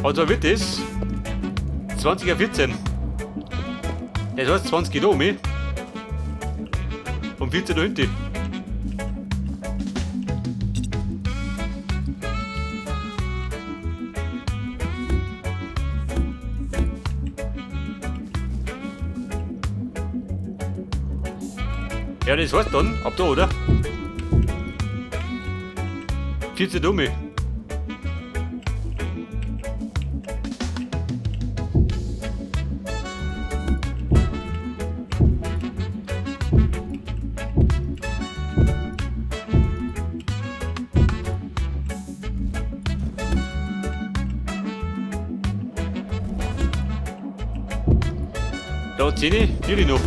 Und zwar wird das 20:14. Das heißt 20 da um und 14 da hinten. Ja, das heißt dann, ab da, oder? 14 da um. Da 10, 4 noch.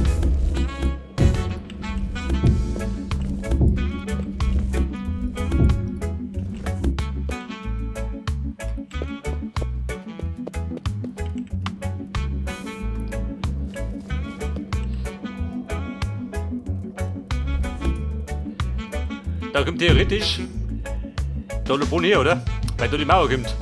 Da kommt theoretisch da der Boden her, oder? Weil da die Mauer kommt.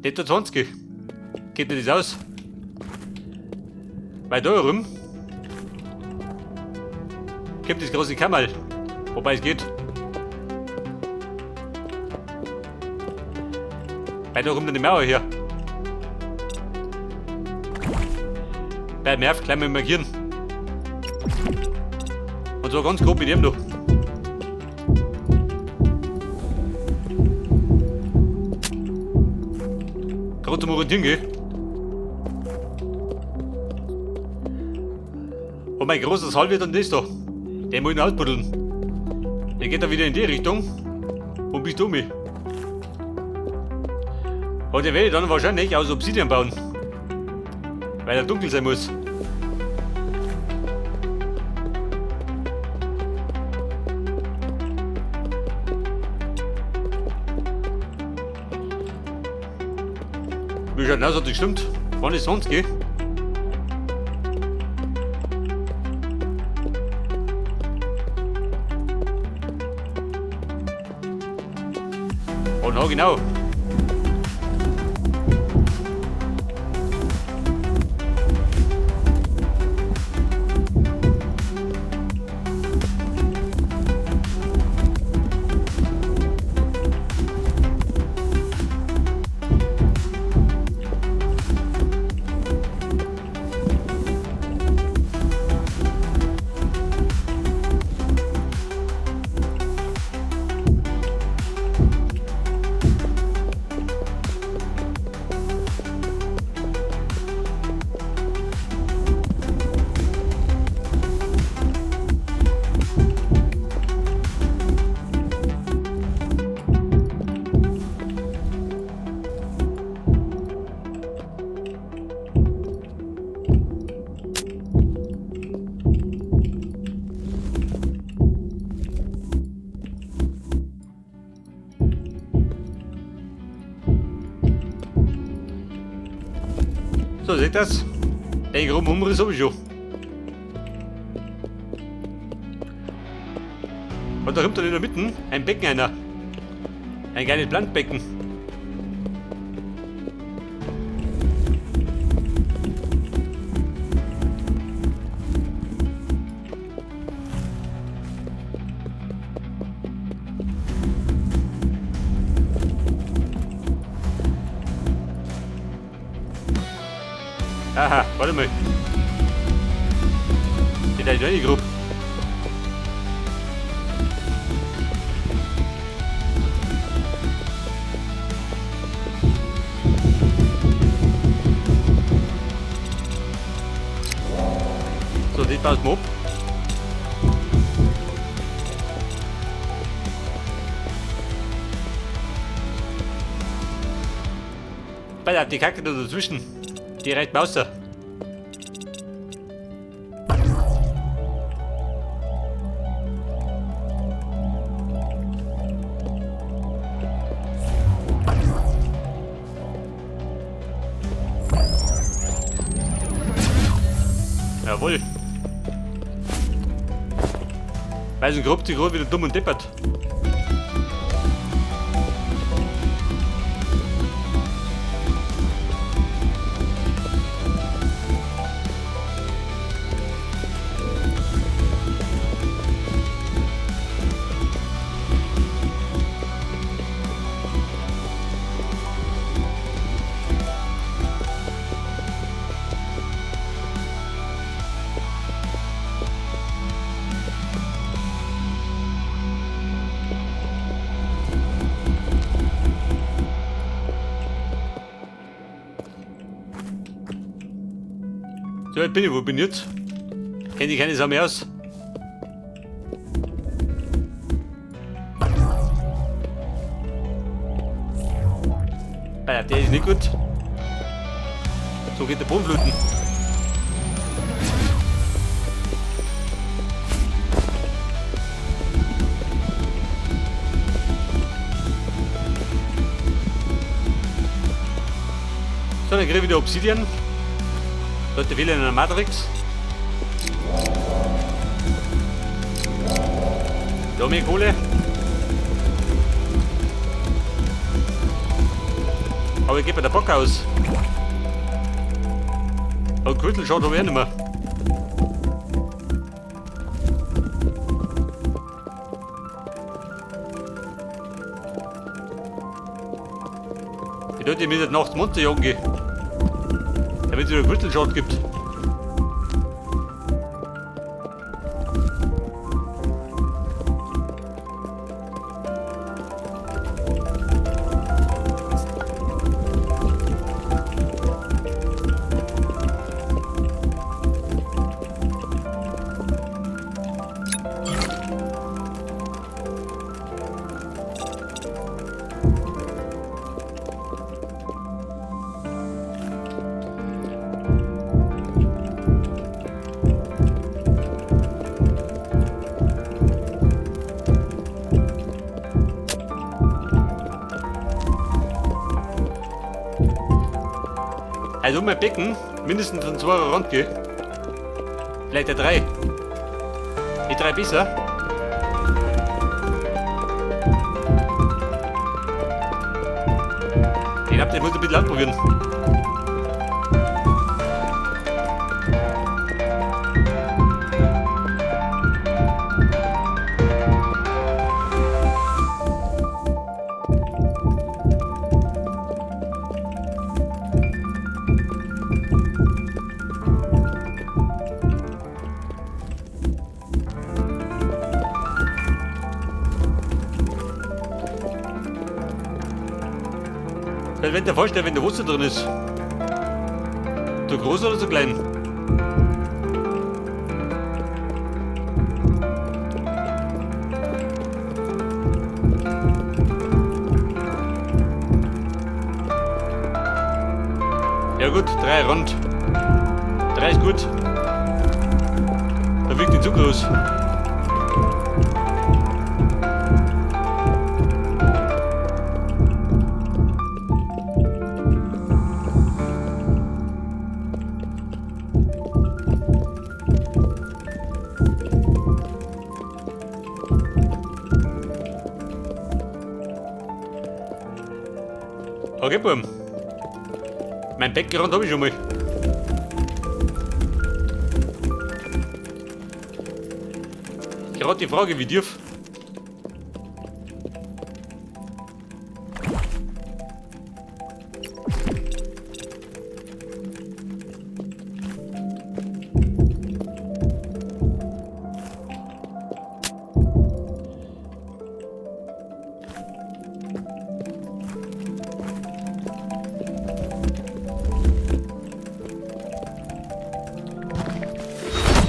Nicht der 20. Geht dir das aus? Weil da rum kommt das große Kammerl. Wobei es geht. Weil da rum dann die Mauer hier. Bei Nerv gleich mal markieren. Und zwar ganz grob mit dem da. Gerade zum Orientieren gehen. Und mein großes Hall wird dann das da. Den muss ich noch ausbuddeln. Der geht dann wieder in die Richtung. Und bist du mich. Und den werde ich dann wahrscheinlich aus Obsidian bauen. Weil er dunkel sein muss. Wie schaut denn aus, hat das gestimmt? Wann ist sonst, gell? Oh, na genau. So, seht das? Den groben Umriss hab ich schon. Und da kommt dann in der Mitte ein Becken einer. Ein kleines Plantbecken. Aha, warte mal. Die da ist eine Gruppe. So, das baut man ab. Bei der die Kacke da dazwischen. Die reicht mir aus. Jawohl. Weil so grob die gerade wieder dumm und deppert. So weit bin ich, wo bin ich jetzt? Kenn ich keine Sau mehr aus. Der ist nicht gut. So geht der Boden flöten. So, dann krieg ich wieder Obsidian. Leute, will in einer Matrix. Da mehr Kohle. Aber ich gebe mir der Bock aus. Und Gürtel schaut aber eh nicht mehr. Die Leute, die mir nachts Monster jagen gehen. Damit es wieder Gürtelschad gibt. Also um mein Becken mindestens ein 2er Rand gehen. Vielleicht ein 3. Die 3 besser. Ich glaub, das muss ich ein bisschen ausprobieren. Wenn dir vorstellen, wenn der Wasser drin ist. Zu groß oder zu klein? Ja gut, 3 rund. 3 ist gut. Da wirkt nicht zu groß. Okay, Buben. Mein Beckenrand hab ich schon mal. Gerade die Frage, wie tief.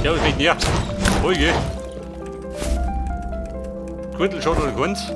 Ja, was mit dir? Ruhig. Gürtel schaut oder ganz.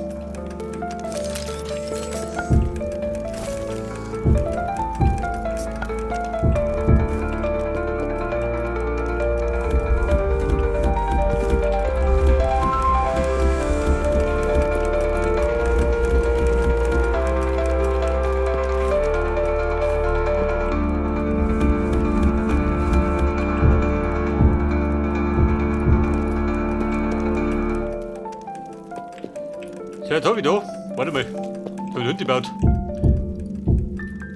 Jetzt hab ich da. Warte mal. Ich hab einen Hund gebaut.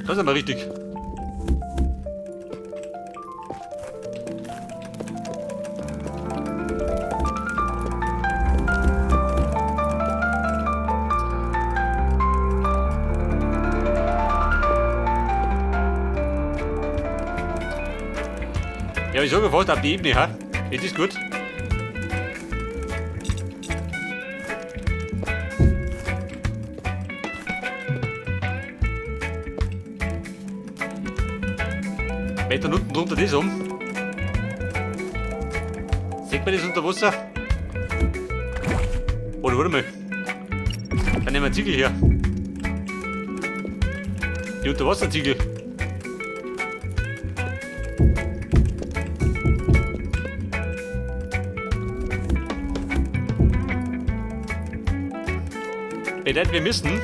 Das ist aber richtig. Ja, ich sage fast auf die Ebene, ha? Jetzt ist gut. Weiter unten drunter das um. Sieht man das unter Wasser? Oder warte mal. Dann nehmen wir Ziegel her. Die Unterwasserziegel. Bedeutet, wir müssen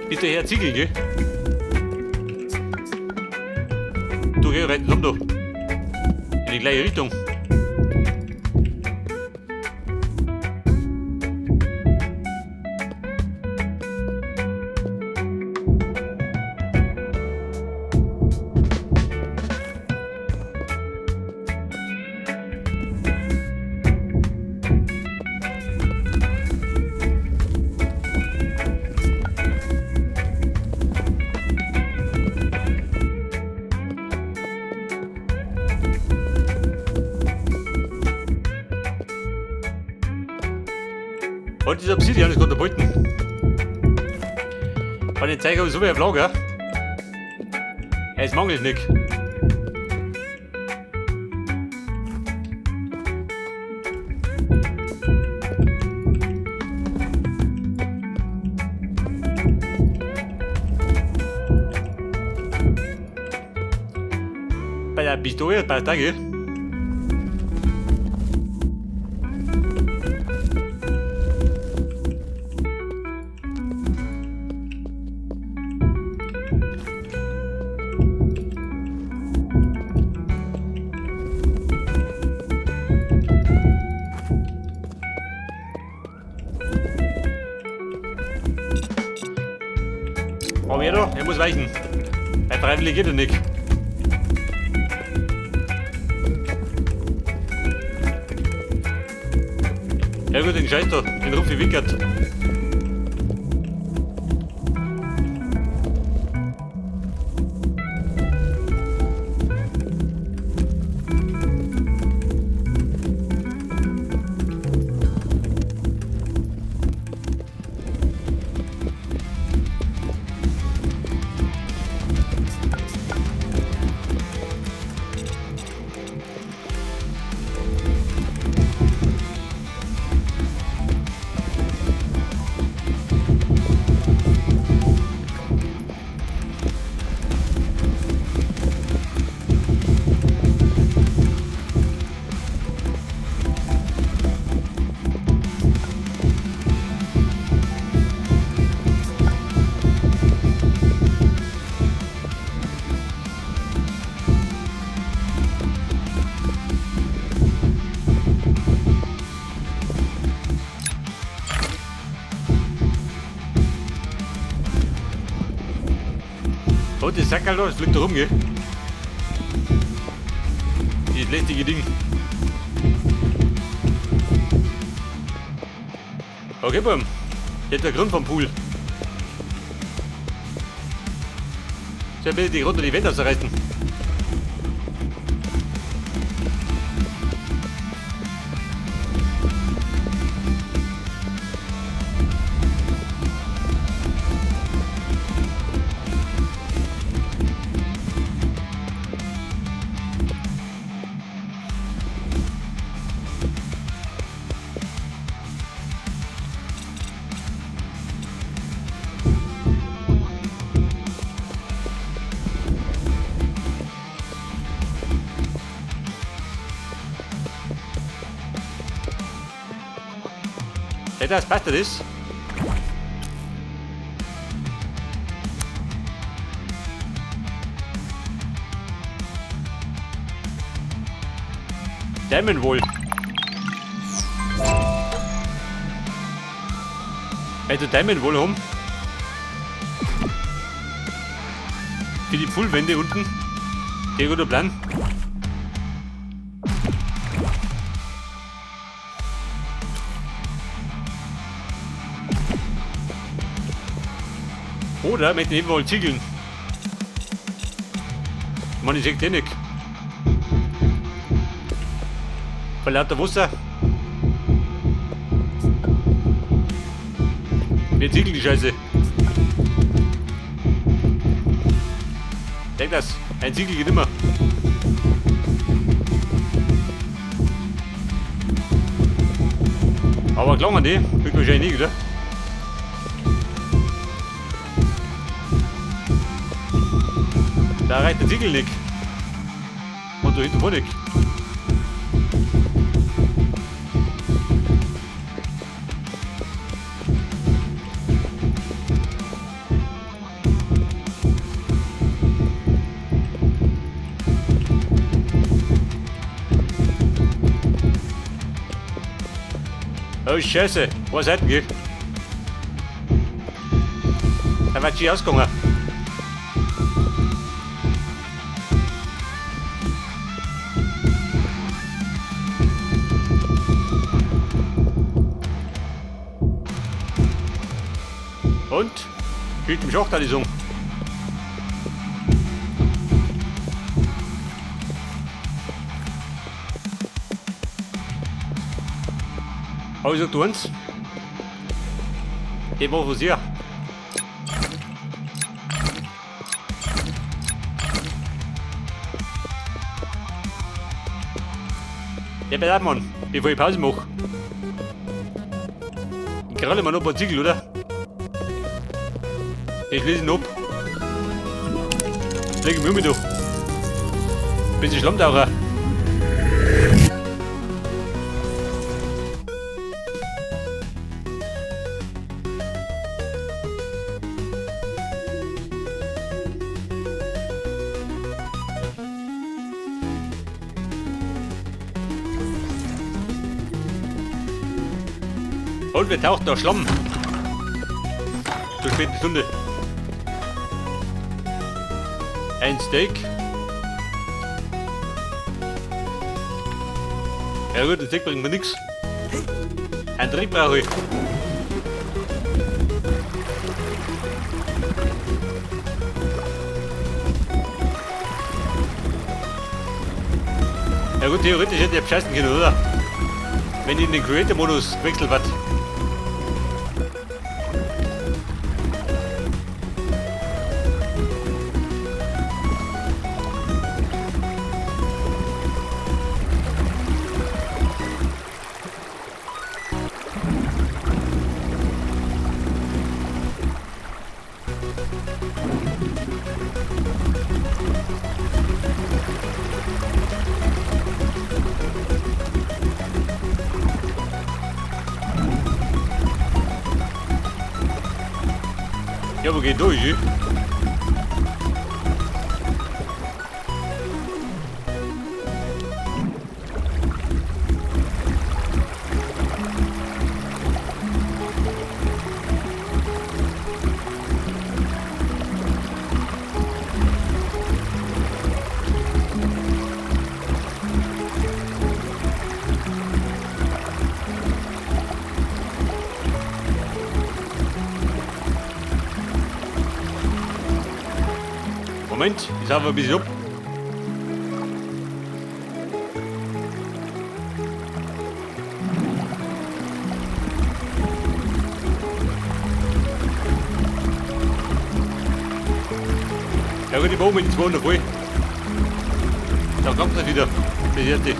bitte her Ziegel, gell? Du geh rein, komm du. In die gleiche Richtung. Und dieser Obsidian ist gerade Beuten. Bei den Zeiger habe ich so viel auf Lager. Es mangelt nicht. Bei der Pistole, bei der Tage. Aber er muss weichen. Weil freiwillig geht er nicht. Ja gut, den Scheiß da, den Rupfi Wickert. Oh, das Sackerl da, das fliegt da rum, gell? Dieses lästige Ding. Okay, Buam. Jetzt der Grund vom Pool. Soll bitte die runter die Wände ausreißen. Ja, das passt das. Diamond wohl. Also Diamond wohl haben. Für die Pfuhlwände unten. Sehr guter Plan. Oder mit dem wohl ziegeln. Man, ich seh den nicht. Vor lauter Wasser. Wir ziegeln die Scheiße. Denk das, ein Ziegel geht immer. Aber klangen die, kriegt wahrscheinlich nicht, oder? Da reicht der Ziegel nicht. Und da hinten vorne nicht. Oh Scheiße, was seid ihr? Da wird schon ausgegangen. Und? Spielt im Schacht, die Song. Aber ich sag du eins. Ich mach was hier. Ja, pass auf, Mann, bevor ich Pause mach. Ich kralle mir noch ein paar Ziegel, oder? Ich lese ihn ab. Leg ich mich um da. Bisschen Schlammtaucher. Und wir tauchen da Schlamm. Zur späten Stunde. Ein Steak. Ja gut, ein Steak bringt mir nix. Ein Trick brauche ich. Ja gut, theoretisch hätte ich abscheißen können, oder? Wenn ich in den Creator-Modus gewechselt wird. Ja, wo geht durch? Moment, ich habe ein bisschen ab. Ja gut, die Bombe in 200 voll. Da kommt er wieder. Das erste.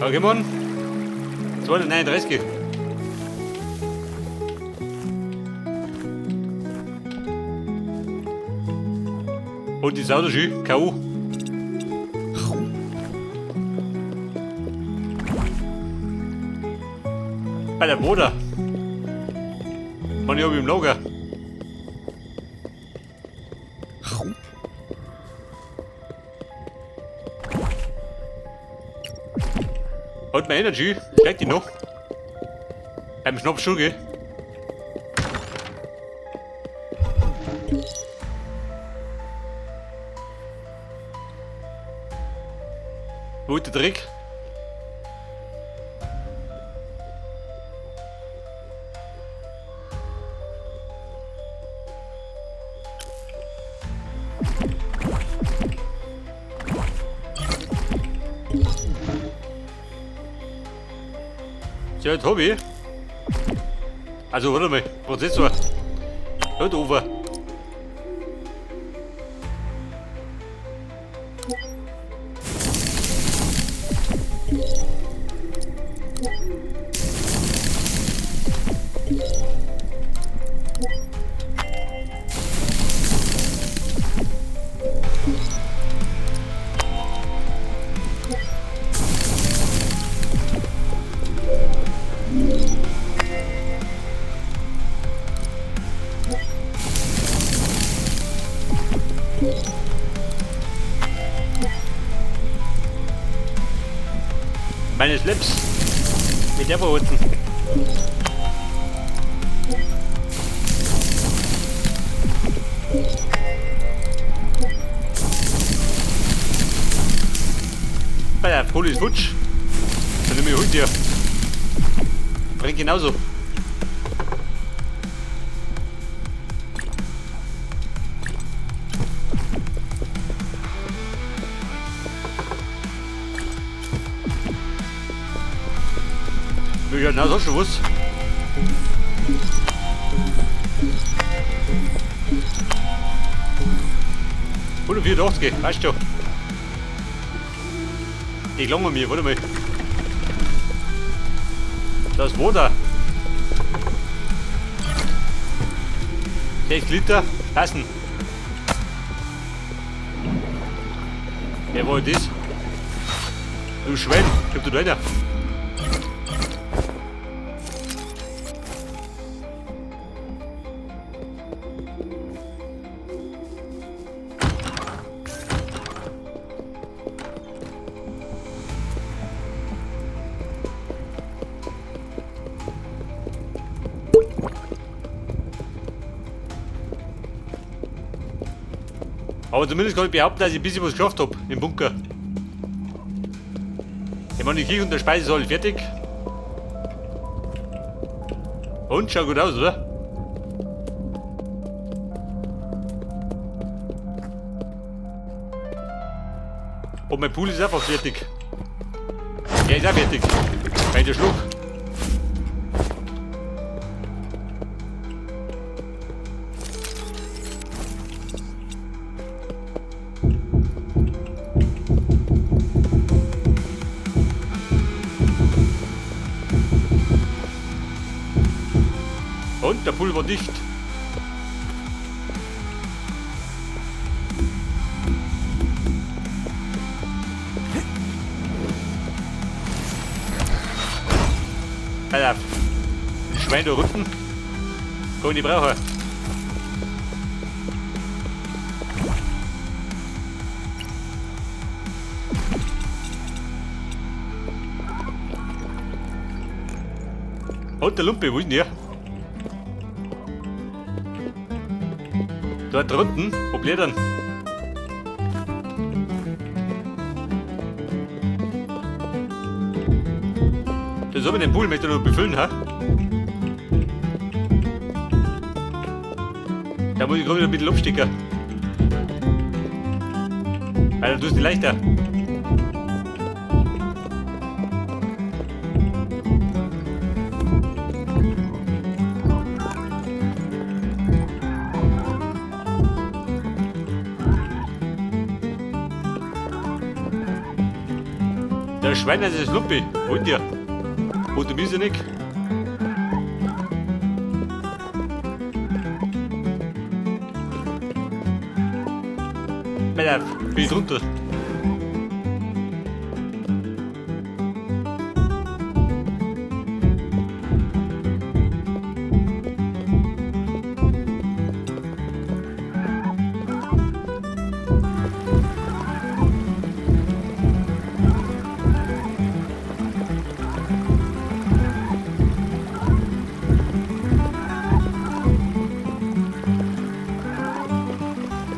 Okay, Mann. 239. Und die Sau schön, K.O. Bei der Bruder. Man, ich hab im Lager. Und meine Energy steigt die noch. Beim Schnaps schon, gell? Wo ist der Dreck? Ja, jetzt hab ich. Also, warte mal, Prozessor. Halt over. Meine Slips mit der verhunzen. Bei der Poli ist futsch. Dann nehme ich Hund hier. Bringt genauso. Ja, na, so schon was. 184, weißt du. Die langen mir, warte mal. Das war da. 6 Liter, passen. Wer war das? Du Schwein, komm du da rein. Aber zumindest kann ich behaupten, dass ich ein bisschen was geschafft hab im Bunker. Ich meine, die Küche und der Speisesaal fertig. Und schaut gut aus, oder? Und mein Pool ist einfach fertig. Der ist auch fertig. Bei der Schluck. Und der Pool war dicht. Alter, Schwein da unten. Kann ich nicht brauchen. Und der Lumpe, wo ist denn der? Dort drunten, wo blättern? Das soll man den Pool möchte noch befüllen, ha? Da muss ich gerade wieder ein bisschen abstecken. Weil dann tust du leichter. Der Schwein, das ist Lumpi. Und dir? Und du bist ja nicht. Pass auf, bin ich drunter.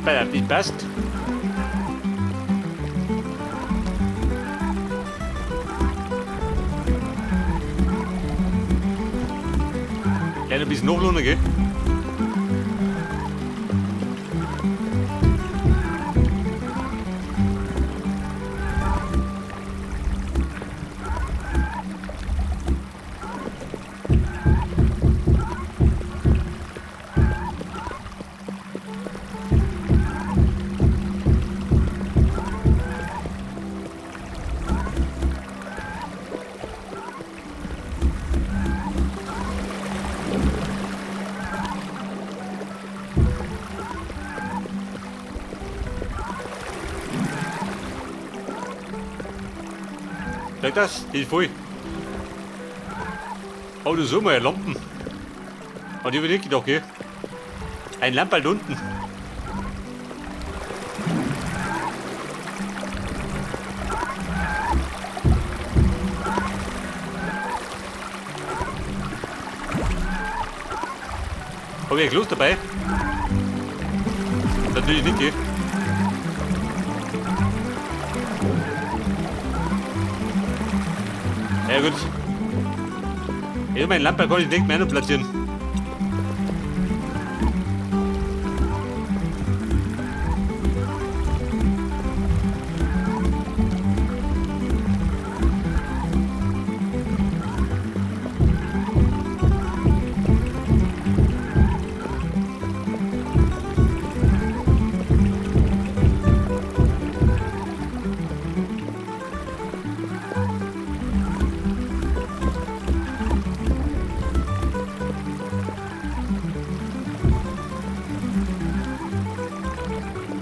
Pass auf, das passt. Kleiner bisschen nachlohnen, gell? Sag das, die ist voll. Oh, du so mal Lampen. Und die hab ich nicht gedacht, gell? Ein Lamperl unten. Hab ich ein Kloß dabei? Natürlich nicht, gell? Ja gut. Ja, mein Lampe kann ich nicht mehr noch platzieren.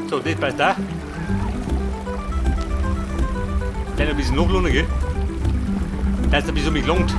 So, das passt da. Kleiner bisschen nachlohnen, gell? Das ist ein bisschen mich gelangt.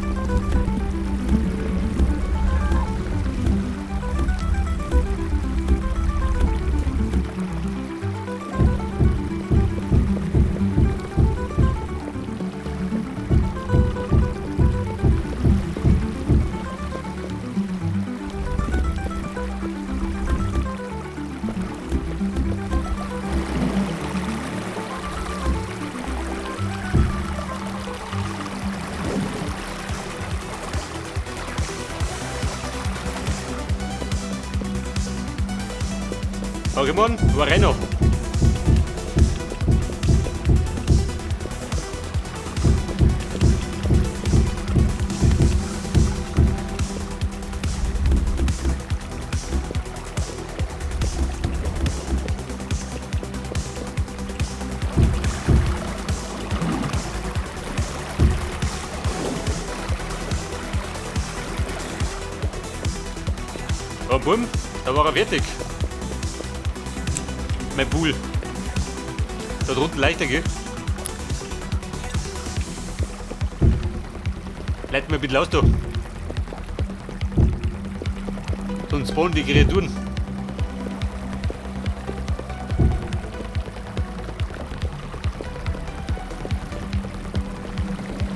Okay, Mann, war rein noch. Oh, bumm, da war er fertig. Mein Pool. Da drunten leichter, gell? Leit mir ein bisschen aus da. Sonst spawnen die Kreaturen.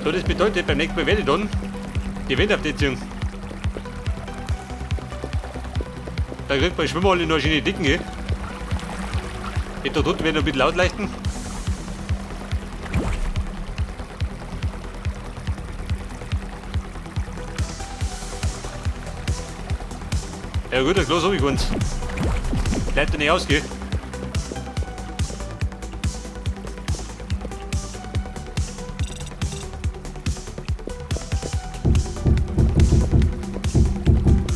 So, das bedeutet, beim nächsten Mal werde ich dann die Wände abziehen. Da kriegt man Schwimmhalle noch schöne Dicken, gell? Da drunten werden noch ein bisschen laut leichten. Ja gut, das Glas hab ich ganz. Bleibt ja nicht aus, gell?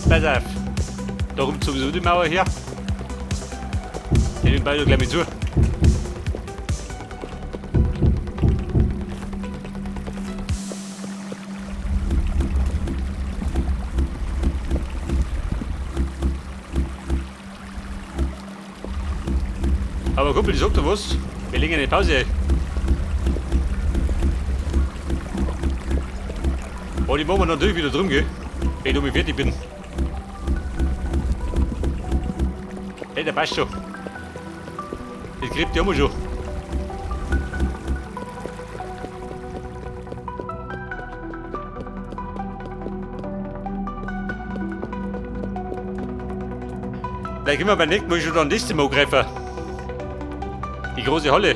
Pass auf. Da kommt sowieso die Mauer her. Den baue ich gleich mit zu. Aber Kumpel, ich sag dir was. Wir legen eine Pause ein. Aber die machen wir natürlich wieder drum, gell? Wenn ich damit fertig bin. Hey, der passt schon. Das kriegt die immer schon. Vielleicht können wir beim nächsten Mal schon dann das Zimmer angreifen. Die große Halle.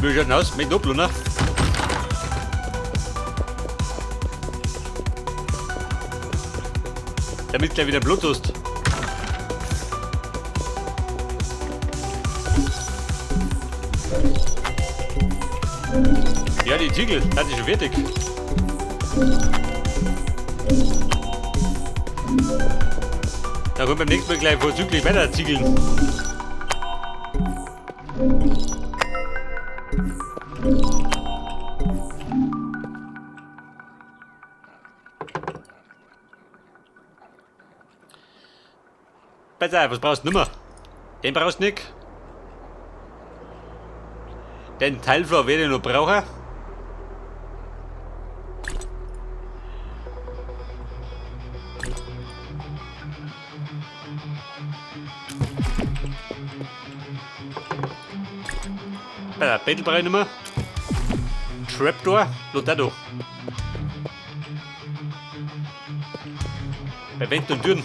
Wie schaut denn aus? Mit Doppel, ne? Damit gleich wieder Blut hast. Ja, die Ziegel, das ist schon fertig. Da kommt beim nächsten Mal gleich vorzüglich weiter ziegeln. Pass auf, was brauchst du nimmer? Den brauchst du nicht. Den Teilflor werde ich noch brauchen. Pass auf, Bettel brauche ich nimmer. Trapdoor, Lotado. Bei Wänden und Türen.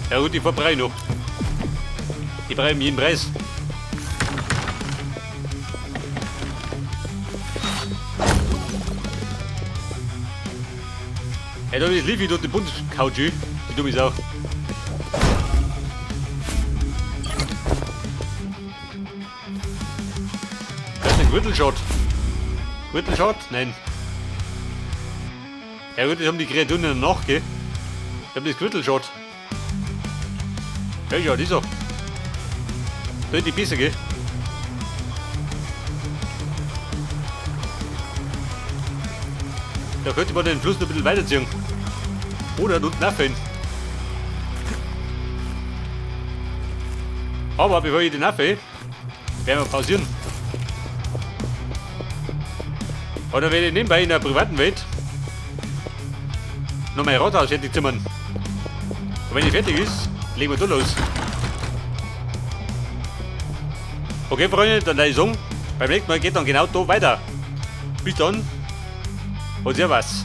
Ja gut, die brauche ich noch. Die brauche ich um jeden Preis. Ja, da ist Leafy durch den Bund gehauen, die dumme Sau. Das ist ein Gürtelschott. Gürtelschott? Nein. Ja gut, das haben die Kreaturen ja noch, gell? Ich hab das Gürtelschott. Ja, ja, das ist so. Da ist die Bisse, gell? Da könnte man den Fluss noch ein bisschen weiterziehen. Oder unten nachfallen. Aber bevor ich den nachfalle, werden wir pausieren. Oder werde ich nebenbei in der privaten Welt noch mein Rathaus fertig zimmern. Und wenn ich fertig ist, legen wir da los. Okay, Freunde, dann würde ich sagen, beim nächsten Mal geht dann genau da weiter. Bis dann und servus.